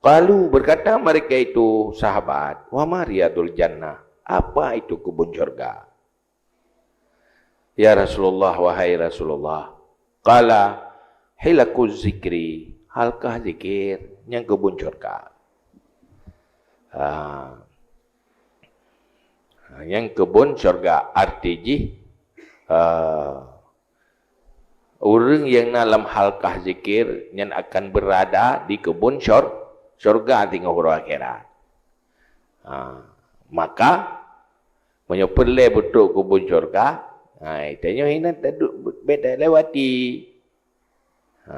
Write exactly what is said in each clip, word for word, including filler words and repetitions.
Qalu, berkata mereka itu sahabat, "Wa ma riyadul jannah?" Apa itu kebun syurga? Ya Rasulullah, wahai Rasulullah. Qala, "Hilaquz zikri, halkah zikir, nyang kebun syurga." Ha. Ha, nyang kebun syurga, arti jih, ha, ureuëng nyang na lam halkah zikir nyan akan berada di kebun syur-, syurga teungoh uroe akhirat. Ha, maka, meunyoe peureulée beutrok keu kebun syurga, hai, tanyoe inan taduek, bék talewati. Ha,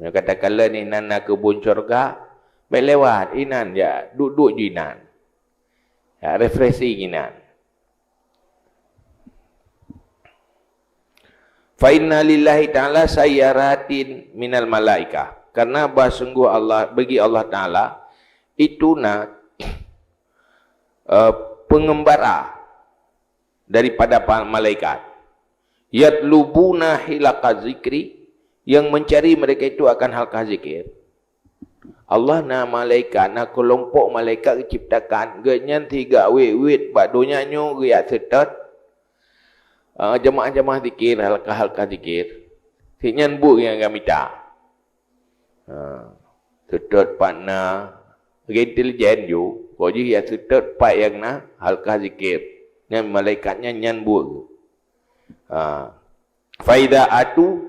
meunyoe katakalon inan na kebun syurga, bék lewat inan, jak duek-duek ju inan. Jak refreshing inan. "Fa inna lillahi ta'ala sayyaratin minal malaikah." Karena bah sungguh Allah, bagi Allah Ta'ala, itu na, eh, pengembara daripada pa-, malaikat. "Yatlubuna hilaqa zikri," yang mencari mereka itu akan halkah zikir. Allah na malaikat, na keulompok malaikat geuciptakan, geuhnyan siga wét-wét bak donya nyoe geujak seutôt, ah, jamaah-jamaah zikir, halkah-halkah zikir. Signyan buet nyang ka mita. Ha, seutôt pat na, lagée intelijen ju, kok jih ya seutôt pat nyang na halkah zikir. Nyan malaikat nyan, nyan buet. Ha. Faida atu,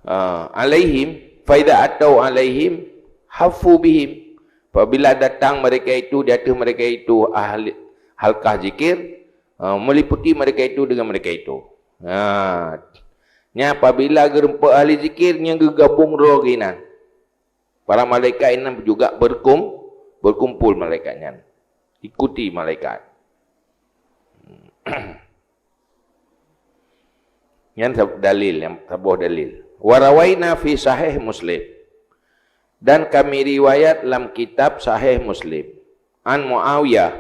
ah, alaihim, faida atau alaihim, hafu bihim. Apabila datang mereka itu, di atas mereka itu ahli halkah zikir, ah, meliputi mereka itu dengan mereka itu. Ha. Nya apabila geureumpok ahli zikir, nyang geugabong droe geuh inan. Para malaikat inan juga berkum-, berkumpul malaikat nyan. Ikuti malaikat. Nyan sab-, dalil, nyang saboh dalil. Wa rawaina fi sahih Muslim. Dan kami riwayat lam kitab Sahih Muslim. An Muawiyah,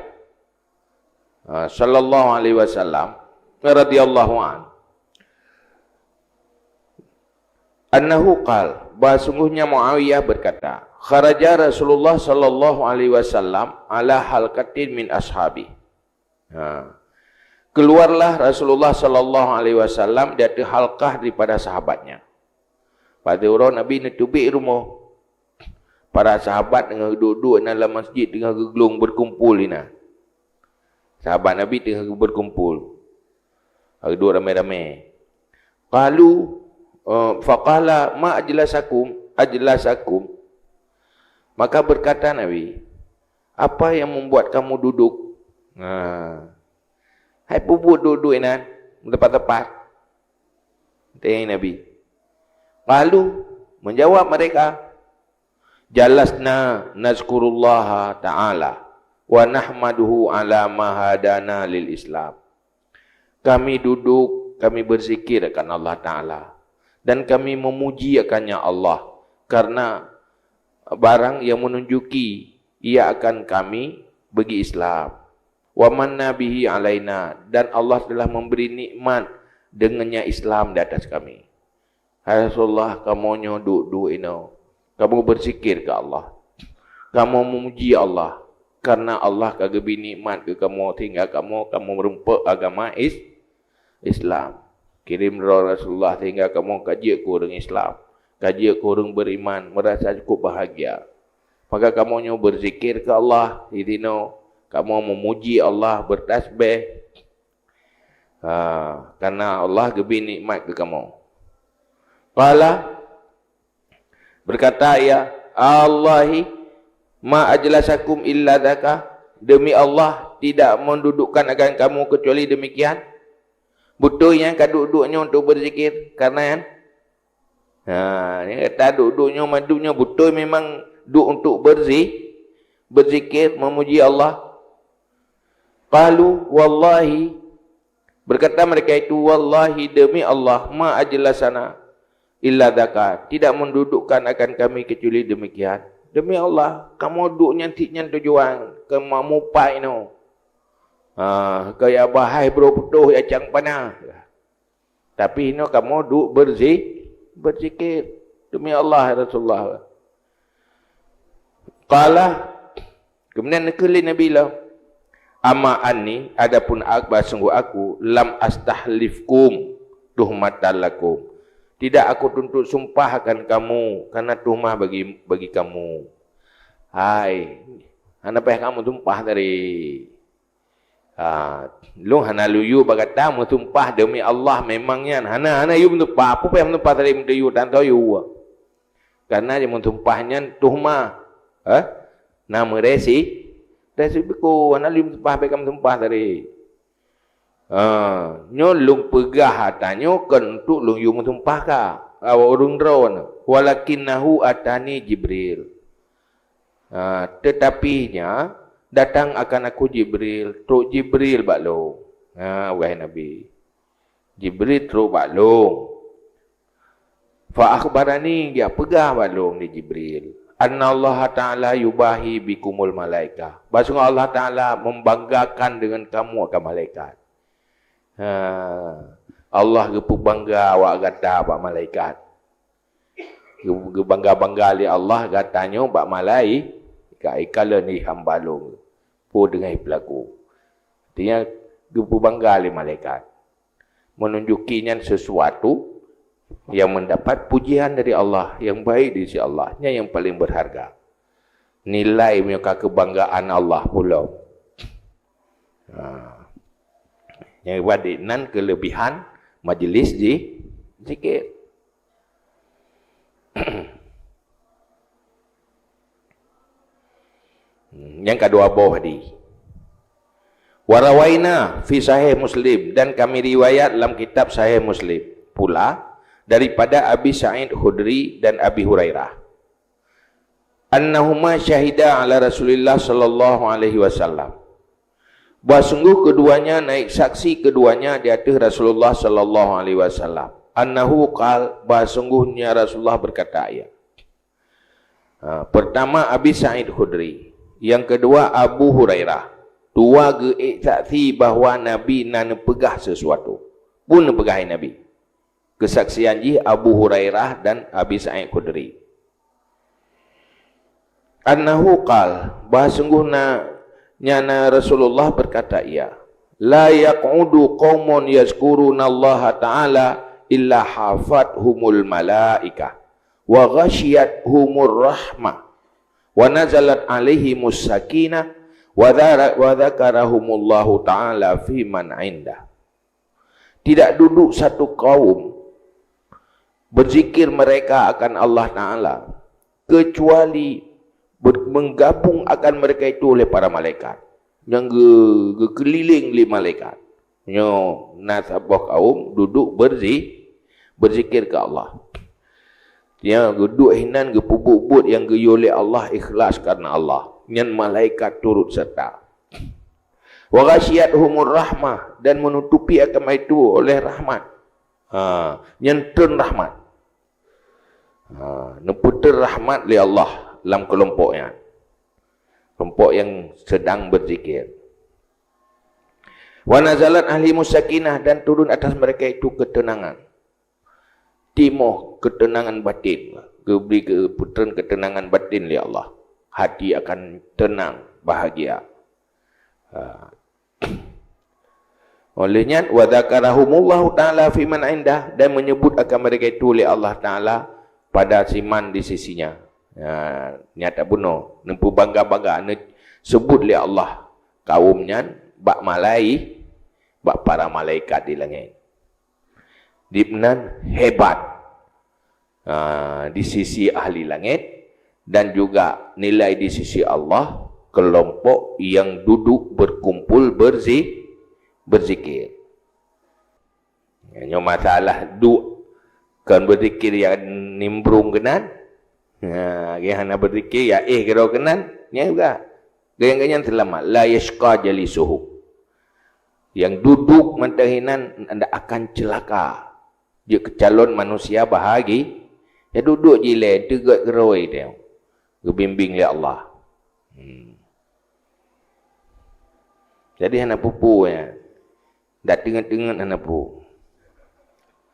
ah, sallallahu alaihi wasallam, radhiyallahu an. Annahu qal, bahwa sungguhnya Muawiyah berkata, "Kharaja Rasulullah sallallahu alaihi wasallam ala halqatin min ashabi." Ha. Keluarlah Rasulullah sallallahu alaihi wasallam di atas halkah daripada sahabatnya. Pada uroe Nabi neuteubiet rumoh. Para sahabat teungoh duek-duek na lam masjid, teungoh geuglong berkumpul inan. Sahabat Nabi teungoh berkumpul. Duek ramé-ramé. Qalu, eh, faqala, "Ma ajlasakum, ajlasakum?" Maka berkata Nabi, "Apa yang membuat kamu duduk?" Ha. Hai peubuet duek-duek inan, teumpat-teumpat. Tanya Nabi. Qalu, menjawab mereka, "Jalasna nazkurullaha ta'ala wa nahmaduhu ala ma hadana lil Islam." Kami duduk, kami berzikir akan Allah Ta'ala, dan kami memuji akannya Allah karena barang yang menunjuki Ia akan kami bagi Islam. Wa manna bihi alaina, dan Allah telah memberi nikmat dengannya Islam di atas kami. Hai Rasulullah, kamoe nyoe duek-duek inoe, kamoe beuzikir keu Allah. Kamoe meumuji Allah, kareuna Allah ka geubri nikmat keu kamoe sehingga kamoe ka meurumpok agama Is-, Islam. Kirém droe Rasulullah sehingga kamoe ka jeuet keu ureuëng Islam, ka jeuet keu ureuëng beriman, meurasa cukup bahagia. Maka kamoe nyoe beuzikir keu Allah, di sinoe kamoe meumuji Allah, beutasbeh, Ha, kareuna Allah geubri nikmat keu kamoe. Qala, berkata ia, "Allahi ma ajlasakum illa dzaka." Demi Allah, tidak mendudukkan akan kamu kecuali demikian. Beutôi nyan ka duek-duek nyoe untuk beuzikir, kareuna nyan. Ha, nyang gata duek-duek nyoe mandum nyoe beutôi memang duek untuk berzi-, berzikir, memuji Allah. Qalu, "Wallahi," berkata mereka itu, "Wallahi, demi Allah, ma ajlasana illa dzaka, tidak mendudukkan akan kami kecuali demikian." Demi Allah, kamoe duek nyan cit nyan tujuan, keu mupai nyoe. Ha, keu ya bahai bro putôh ya cang pana. Tapi inoe kamoe duek berzi-, berzikir demi Allah, ya Rasulullah. Qala, kemudian neukheun lé Nabi lom, "Amma anni, adapun ak-, bah sungguh aku, lam astahlifkum tuhmatan lakum." Tidak aku tuntut sumpah akan kamu karena tuhmah bagi, bagi kamu. Hai, hana payah kamu sumpah tadi. Ha, lôn hana lôn yue bak gata meusumpah demi Allah memang nyan. Hana, hana yue meusumpah. Peue payah meusumpah tadi meutayue tan tayue. Karena meusumpah nyan tuhmah. Eh? Na meuresi, resiko. Hana lôn meusumpah bak kamu meusumpah tadi. Ha, nyoe lôn peugah ata nyoe kon untuk lôn yue meusumpah ka. Awak ureuëng droe nyoe. Walakinnahu atani Jibril. Ha, tetapinya datang akan aku Jibril, trok Jibril bak lôn. Ha, wahai Nabi. Jibril trok bak lôn. Fa akhbarani, geujak peugah bak lôn lé Jibril, "Annallaha ta'ala yubahi bikumul malaikah." Bahwasungguh Allah Ta'ala membanggakan dengan kamu akan malaikat. Ha, Allah geupeubangga awak gata bak malaikat. Geu-, geubangga-bangga lé Allah gata nyoe bak malaikat, "Ikaleuni hamba lôn, peue deungon peulaku." Artinya, geupeubangga lé malaikat. Menunjuki nyan sesuatu yang mendapat pujian dari Allah, yang baik di sisi Allah. Nyan yang paling berharga. Nilai meunyoe ka keubanggaan Allah pulo. Ha. Nyang ibadat nan kelebihan majlis di zikir. Nyang kedua boh di. Warawaina fi Sahih Muslim, dan kami riwayat lam kitab Sahih Muslim pula daripada Abi Sa'id Khudri dan Abi Hurairah. Annahuma syahida ala Rasulillah sallallahu alaihi wasallam. Bahwa sungguh keduanya naik saksi keduanya di atas Rasulullah sallallahu alaihi wasallam. Annahu qal, bahwa sungguhnya Rasulullah berkata, ya. Ha, pertama Abi Sa'id Khudri, yang kedua Abu Hurairah. Dua geuék saksi bahwa Nabi na neupeugah sesuatu. Peue neupeugah Nabi? Kesaksian jih Abu Hurairah dan Abi Sa'id Khudri. Annahu qal, bahwa sungguhnya Rasulullah berkata, ia, "La yaq'udu qaumun yazkurunallaha ta'ala illa hafathumul malaikah, wa ghasyiyathumur rahmah, wa nazalat alaihimus sakinah, wa dzara-, wa dzakarahumullahu ta'ala fi man indah." Tidak duduk satu kaum berzikir mereka akan Allah Ta'ala, kecuali ber-, menggabung akan mereka itu oleh para malaikat. Nyang ge-, geukeliling lé malaikat. Nyoe na saboh kaum duduk berzi-, berzikir ke Allah. Nyang geuduek hinan geupeubuet-buet nyang geuyue lé Allah ikhlas karena Allah. Nyan malaikat turut serta. Wa ghasyiyathumur rahmah, dan menutupi akan itu oleh rahmat. Ha, nyan treun rahmat. Ha, neupeutrön rahmat lé Allah lam keulompok nyan. Keulompok nyang sedang berzikir. Wa nazalat alaihimus sakinah, dan turun atas mereka itu ketenangan. Timoh ketenangan batin. Geubri geupeutrön ketenangan batin lé Allah. Hati akan tenang, bahagia. Ha. Oleh nyan, wa dzakarahumullahu ta'ala fi man indah, dan menyebut akan mereka itu oleh Allah Ta'ala pada siman di sisinya. Ha, nyata bunoe, neupubangga-bangga, neusebut lé Allah kaum nyan bak malai-, bak para malaikat di langét. Dibnan hebat, ha, di sisi ahli langét, dan juga nilai di sisi Allah kelompok yang duduk berkumpul berzi-, berzikir. Nyoe masalah duek kon berzikir nyang nimbrung keunan. Ha, nyang hana berzikir nyang éh keudroe keunan, nyan juga. Geunyang-geunyang seulamat, la yasyqa jalisuhu. Nyang duduk mantong hinan ndak akan ceulaka. Jeuet keu calon manusia bahagi, ya duek-duek jih lé, teugot keurôi teuh. Geubimbéng lé Allah. Hmm. Jadi hana peue-peue nyan. Dak teungeut-teungeut hana peue.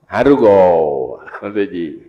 Haru go. Maksud jih.